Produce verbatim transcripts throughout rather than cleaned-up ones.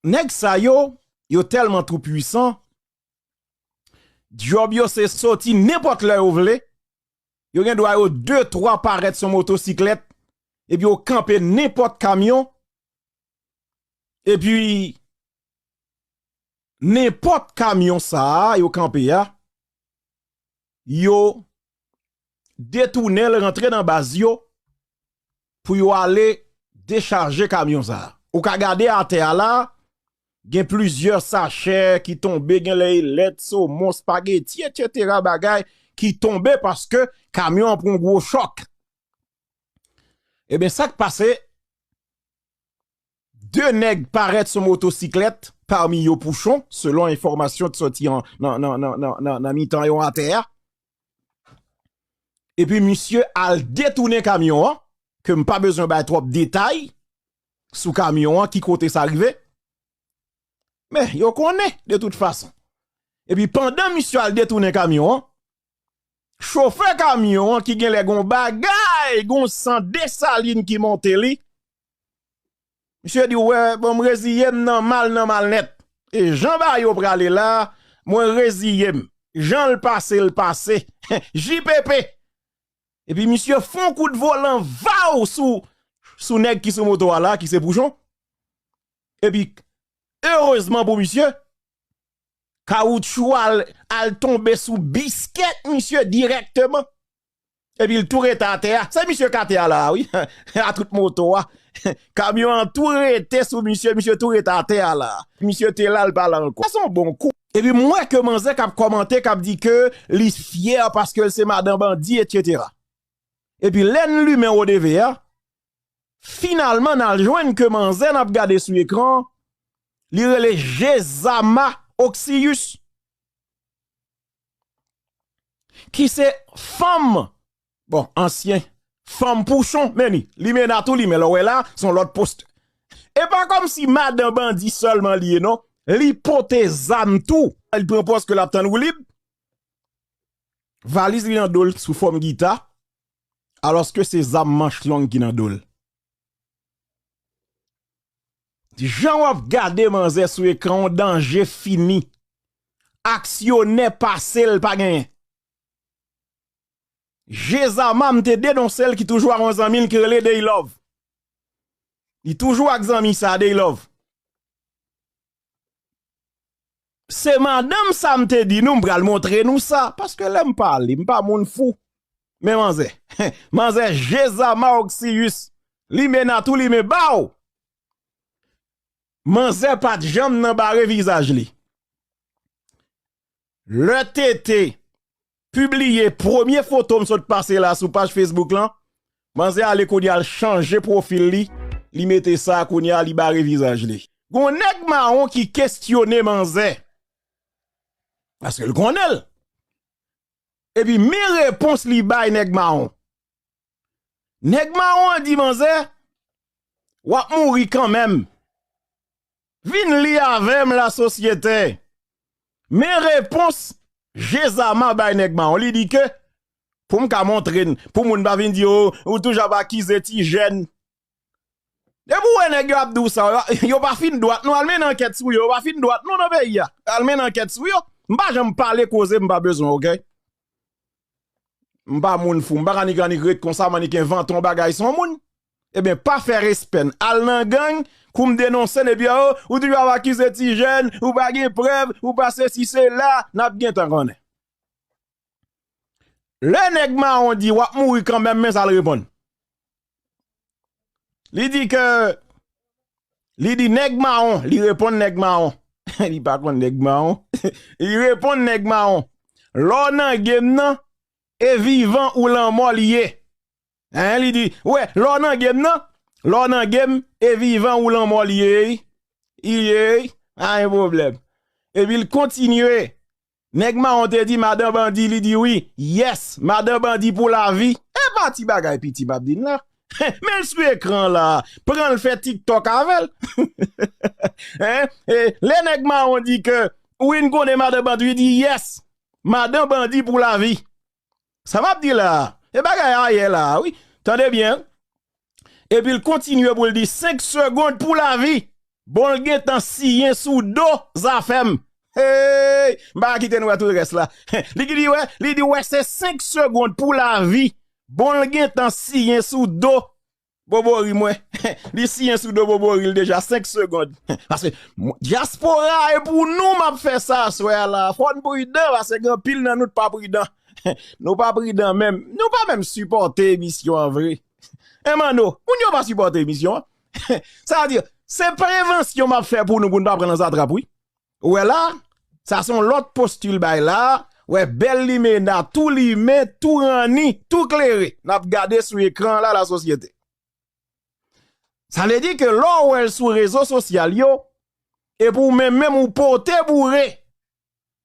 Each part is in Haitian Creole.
Nèg sa yo, yo tèlman tou pwisan, djòb yo se soti nenpòt lè yo vle, yo gen dwa yo de twa parèt sou motosiklèt, epi yo kanpe nenpòt kamyon, epi nenpòt kamyon sa a yo kanpe a, yo detounen l rantre nan baz yo pou yo ale dechaje kamyon sa a. Ou ka gade atè a la, gen plizyè sachè ki tonbe, gen lè e lèt, somon, spageti, etsetera, bagay ki tonbe paske kamyon an pran gwo chòk. Ebyen, sa k pase, de nèg parèt sou motosiklèt, pami yo Pouchon, selon enfòmasyon k sòti an, nan, nan, nan, nan, nan, nan mitan yo atè a. Epi misye al detounen kamyon an, ke m pa bezwen bay twòp detay sou kamyon an, ki kote sa rive. Men, yo konnen, de tout fason. Epi pandan misye al detounen kamyon an, chofè kamyon an ki genlè gon bagay, gon san Desalin ki monte li, misye di, "Wè, bon, m reziye m nan mal, nan mal nèt. E jan bagay yo prale la, mwen reziye m. Jan l pase, l pase." J P P. Epi misye fè yon kout volan, vaw, sou, sou nèg ki sou moto a la, ki se Pouchon. Epi, erezman pou misye, kawoutchou al, al tonbe sou biskèt misye dirèkteman. Epi l tou rete atè a. Se misye k atè a la, wi. A tout moto a. Kamyon an tou rete sou misye, misye tou rete atè a la. Misye te la, l pa la ankò. Sa se yon bon kou. Epi m wè ke manzè k ap kòmante, k ap di ke li fyè paske l se madan bandi, etsetera. Epi lè n limen O D V a, finalman n al jwenn ke manzè n ap gade sou ekran, li rele Jezama Oxius, ki se fanm, bon, ansyen fanm Pouchon, men li, li mena tou, li men lè w wè la, se yon lòt post. E pa kòmsi madan bandi sèlman li ye, non. Li pote zam tou. Li pran pòz ke l ap tann woulib. Valiz li nan do l sou fòm gita, alòske se zam manch long ki nan do l. Jan w ap gade manzè sou ekran, yon danje fini. Aksyonè pase l pa genyen. Jezama, m te denonse l, ki toujou ak yon zanmi l ki rele Daylove. Li toujou ak zanmi sa, Daylove. Se madanm sa m te di nou, m pral montre nou sa. Paske lè m pale, m pa moun fou. Men manzè. Manzè Jezama Oxius. Li mena tou, li men baw. Manzè pa t janm nan bare vizaj li. Lè T T pibliye premye foto m sot pase la sou paj Facebook lan, manzè ale kounye a l chanje pwofil li, li mete sa kounye a li bare vizaj li. Gon nèg mawon ki kesyone manzè. Paske l konnen l. Epi men repons li bay nèg mawon. Nèg mawon an di manzè, w ap mouri kanmenm. Vin li avè m lasosyete. Men repons Jezama bay nèg mawon. Li di ke, pou m ka montre n, pou moun pa vin di, o, ou toujou ap akize ti jèn. Depi w wè nèg yo ap di w sa, yo, yo pa fin dwat non, al mennen ankèt sou yo, yo pa fin dwat non nan peyi a. Al mennen ankèt sou yo. M pa janm pale koze m pa bezwen, oke? M pa moun fou, m pa ka annik annik ret konsa, m annik envante yon bagay sou yon moun. Ebyen, pa fè respè n. Al nan gang, kou m denonse n, epi, o, ou toujou ap akize ti jèn, ou pa gen prèv, ou pa sesi sela, n ap gentan konnen. Lè nèg mawon di, w ap mouri kanmenm, men sa l reponn. Li di ke, li di nèg mawon, li reponn nèg mawon. Li pa konn nèg mawon. Li reponn nèg mawon. Lè w nan game nan, e vivan ou lanmò li ye. Hein, li di, wè, lè w nan game nan, lè w nan game, e vivan ou lanmò li ye, li ye, pa gen pwoblèm. Epi l kontinye. Nèg mawon te di madan bandi, li di wi. Yes, madan bandi pou lavi. E pa ti bagay piti m ap di n la. Men l sou ekran la, pran l fè TikTok avè l. Hein? E lè nèg mawon di ke, wi, n konnen madan bandi, li di yes, madan bandi pou lavi. Sa m ap di la a, e bagay ayè la a, wi. Tande byen. Epi l kontinye pou l di senk segonn pou lavi. Bon, l gentan siyen sou do Zafèm. Hey, m pa kite n wè tout rès la. Li di wè, li di wè se senk segonn pou lavi. Bon, l gentan siyen sou do Bobori mwen. Li siyen sou do Bobori l deja senk segonn. Paske dyaspora e pou nou m ap fè sa aswè a la. Fò n pridan paske gen anpil nan nou t pa pridan. Nou pa pridan menm. Nou pa menm sipòte emisyon an vre. E Manno, moun yo pa sipòte emisyon an. Sa vle di, se prevansyon m ap fè pou nou pou n pa pran nan zatrap wi. Ou wè la, sa se yon lòt postil bay la. Wè bèl limena, tou limen, tou ranni, tou klere. N ap gade sou ekran la, lasosyete. Sa vle di ke lè w wè l sou rezo sosyal yo, epi w menm menm ou pote boure,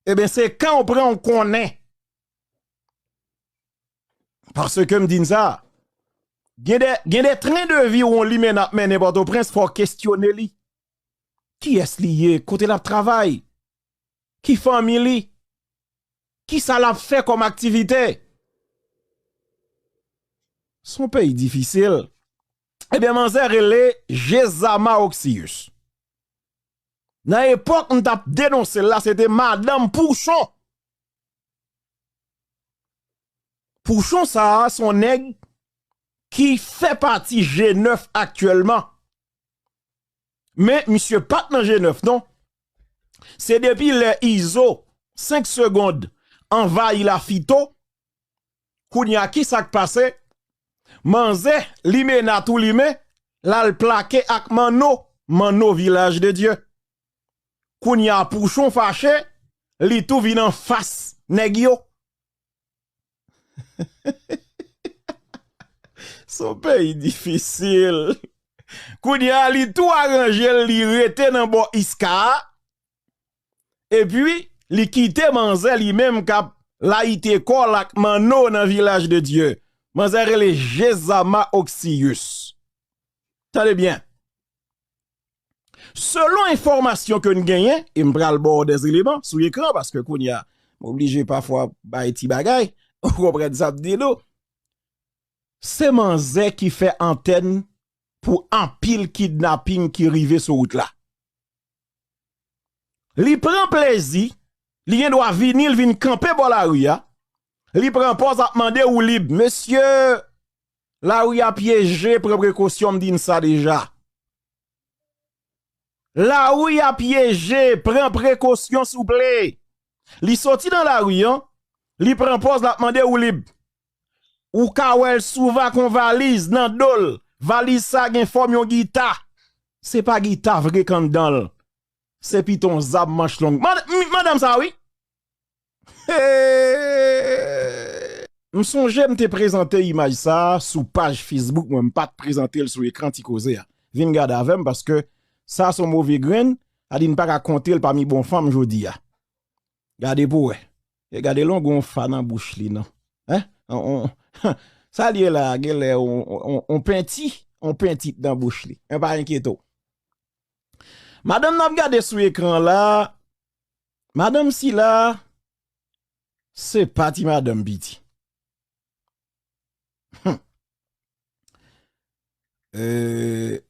ebyen se kan w pran w konnen. Paske m di n sa, gen de, gen de tren de vi w yon limena ap mennen Pòtoprens, fò w kestyone li. Kiyès li ye? Kote l ap travay? Ki fanmi li? Kisa l ap fè kòm aktivite? Se yon peyi difisil. Ebyen, manzè rele Jezama Oxius. Nan epòk m t ap denonse l la, se te madanm Pouchon. Pouchon sa a, se yon nèg ki fè pati G nèf aktyèlman. Men misye pa t nan G nèf non. Se depi lè Izo, senk segonn, anvayi Lafito, kounye a ki sa k pase? Manzè, limena tou limen, l al plake ak Manno, Manno Vilaj de Dye. Kounye a Pouchon fache, li tou vin anfas nèg yo. Se yon peyi difisil. Kounye a li tou aranje l, li rete nan bò Iska a. Epi, li kite manzè li menm k ap layite kò l ak Manno nan Vilaj de Dye. Manzè rele Jezama Oxius. Tande byen. Selon enfòmasyon ke n genyen, e m pral ba w dèz eleman sou ekran, paske kounye a, m oblije pafwa bay ti bagay, ou konprann sa m di nou. Se manzè ki fè antèn pou anpil kidnaping ki rive sou wout la. Li pran plezi, li gen dwa vini, l vin kanpe bò lari a, li pran pòz ap mande woulib. Mesye, lari a pyeje, pran prekosyon, m di n sa deja. Lari a pyeje, pran prekosyon souple. Li soti nan lari an, li pran pòz, l ap mande woulib. Ou ka wè l souvan ak yon valiz nan do l. Valiz sa gen fòm yon gita. Se pa gita vre k anndan l. Se pito yon zam manch long. Mad-, m-, madanm sa wi. M sonje m te prezante imaj sa a sou paj Facebook mwen, m pa t prezante l sou ekran Ti Koze a. Vin gade avè m paske sa se yon move grenn, sa di n pa ka konte l pami bon fanm jodi a. Gade pou w wè. E gade l, yon gwo fa nan bouch li non. Hein? On, on, sa l ye la, genlè on, on, on penti, on penti nan bouch li. Men pa enkyete w. Madanm n ap gade sou ekran la, madanm sila, se pa ti madanm piti. Humm. E,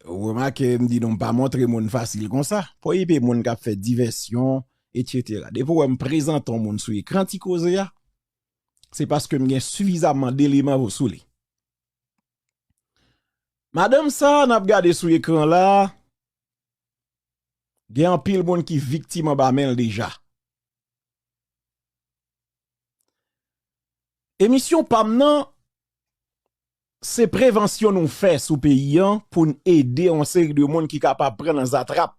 ou remake, m di nou, m pa montre moun fasil konsa. Pwokipe moun k ap fè divèsyon, etsetera. Depi w wè m prezante yon moun sou ekran Ti Koze a, se paske m gen sifizaman deleman sou li. Madanm sa a n ap gade sou ekran la, gen anpil moun ki viktim anba men l deja. Emisyon pa m nan, se prevansyon nou fè sou peyi an pou n ede yon seri de moun ki kapab pran nan zatrap.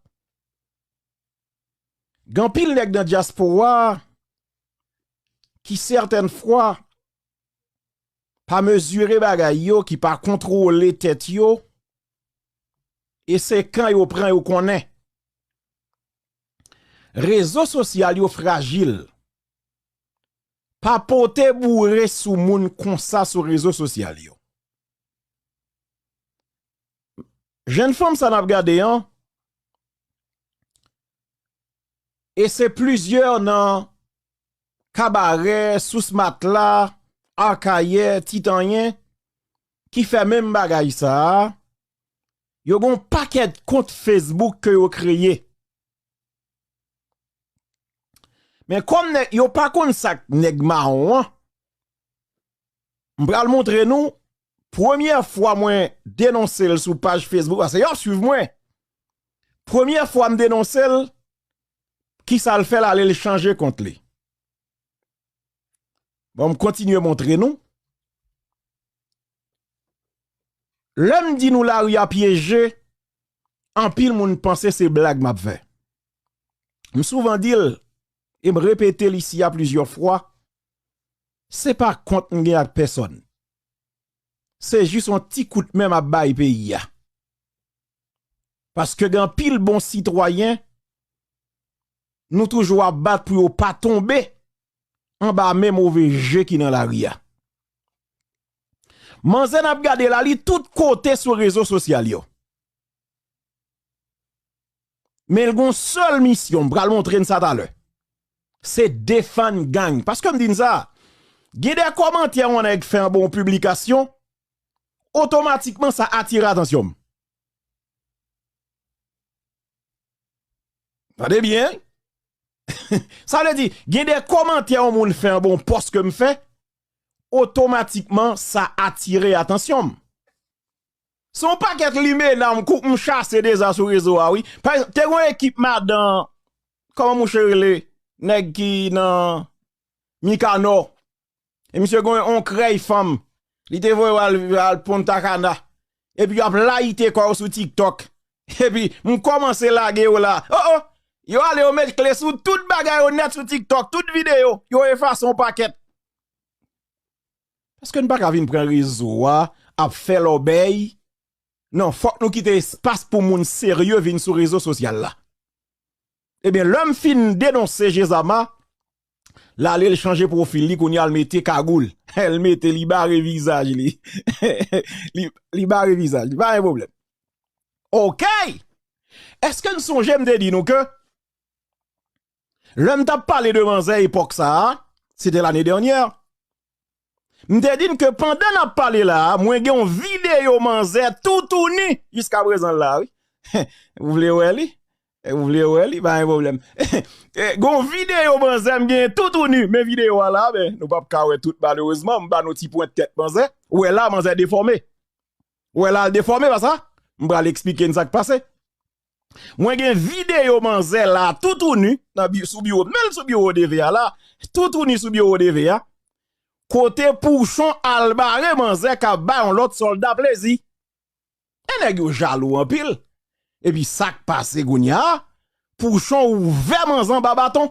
Gen anpil nèg nan dyaspora a ki sètèn fwa pa mezire bagay yo, ki pa kontwole tèt yo, e se kan yo pran yo konnen. Rezo sosyal yo frajil. Pa pote boure sou moun konsa sou rezo sosyal yo. Jèn fanm sa n ap gade an, e se plizyè nan Kabarè, Sous Matla, Akayè, Titanyen, ki fè menm bagay sa a, Yo gen yon pakèt kont Facebook ke yo kreye. Men kòm nèg, yo pa konn sa k nèg mawon an, m pral montre nou, premyè fwa mwen denonse l sou paj Facebook, paske yo ap swiv mwen. Premyè fwa m denonse l, kisa l fè l ale l chanje kont li. Bon, m kontinye montre nou. Lè m di nou lari a pyeje, anpil moun panse se blag m ap fè. M souvan di l, e m repete l isi a plizyè fwa, se pa kont m gen ak pèsòn. Se jis yon ti kout men m ap bay peyi a. Paske gen anpil bon sitwayen, nou toujou ap bat pou yo pa tonbe anba men move je ki nan lari a. Manzè n ap gade la, li tout kote sou rezo sosyal yo. Men l gon sèl misyon, m pral montre n sa talè. Se defann gang. Paske m di n sa, gen de kòmantè yon nèg fè anba yon piblikasyon, otomatikman sa atire atansyon m. Tande byen. Sa vle di, gen de kòmantè yon moun fè anba yon pòs ke m fè, otomatikman sa atire atansyon m. Se yon pakèt limena m kou m chase deja sou rezo a, wi. Pa egzanp, te gen yon ekip madan, kòman mouche rele, nèg ki nan Mikanò. E misye gen yon krèy fanm. Li te voye yo al, al Punta Cana. Epi y ap layite kò yo sou TikTok. Epi m kòmanse lage yo la. Oh, oh! Yo ale, yo met kle sou tout bagay yo nèt sou TikTok, tout videyo. Yo efase yon pakèt. Paske n pa ka vin pran rezo a, ap fè lòbèy. Non, fòk nou kite espas pou moun serye vin sou rezo sosyal la. Ebyen, lè m fin denonse Jezama, l ale l chanje pwofil li, kounye a l mete kagoul. L mete, li bare vizaj li. Li, li bare vizaj li, pa gen pwoblèm. Oke! Èske n sonje m te di nou ke lè m t ap pale de manzè epòk sa a, se te lane dènyè. M te di n ke pandan n ap pale la a, mwen gen yon videyo manzè toutouni jiska prezan la, wi. Ou vle wè li? Ou vle wè li? Pa gen pwoblèm. Gen yon videyo manzè m gen toutouni, men videyo a la, men nou p ap ka wè tout malerezman, m ba nou ti pwent tèt manzè. Ou wè la, manzè defòme. Ou wè la, l defòme, pa sa? M pral eksplike n sa k pase. Mwen gen videyo manzè la toutouni, nan bi-, sou biwo, men l sou biwo D V A la, toutouni sou biwo D V A, kote Pouchon al bare manzè k ap bay yon lòt sòlda plezi. E nèg yo jalou anpil. Epi sa k pase kounye a, Pouchon ouvè manzè anba baton.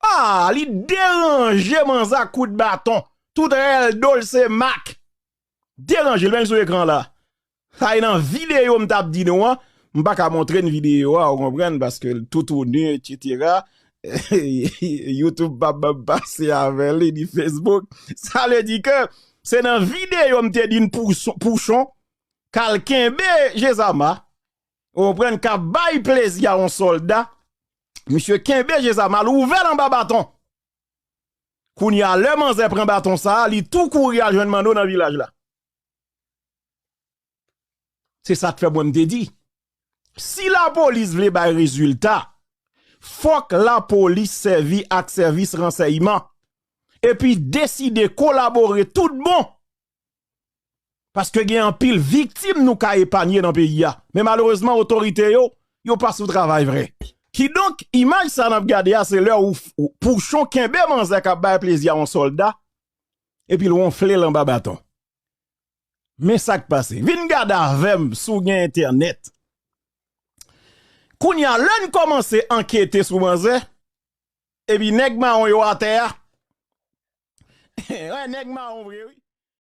Ah, li deranje manzè ak kout baton. Tout rèl do l se mak. Deranje l, men l sou ekran la. Sa e nan videyo m t ap di nou an. M pa ka montre n videyo a, ou konprann, paske l toutouni, etsetera. YouTube p ap ban m pase avè li, ni Facebook. Sa vle di ke se nan videyo m te di n Pouchon, Pouchon k al kenbe Jezama. Ou konprann, k ap bay plezi a yon sòlda. Misye kenbe Jezama, l ouvè l anba baton. Kounye a, lè manzè pran baton sa a, li tou kouri al jwenn Manno nan vilaj la. Se sa k fè mwen m te di, si lapolis vle bay rezilta, fòk lapolis sèvi ak sèvis ransèyman, epi deside kolabore tout bon. Paske gen anpil viktim nou ka epanye nan peyi a. Men malerezman, otorite yo, yo pa sou travay vre. Kidonk, imaj sa n ap gade a, se lè ou, ou Pouchon kenbe manzè k ap bay plezi a yon sòlda, epi l wonfle l anba baton. Men sa k pase. Vin gade avè m si w gen entènèt. Kounye a, lè n kòmanse ankete sou manzè, epi nèg mawon yo atè a. Wè, nèg mawon vre, wi.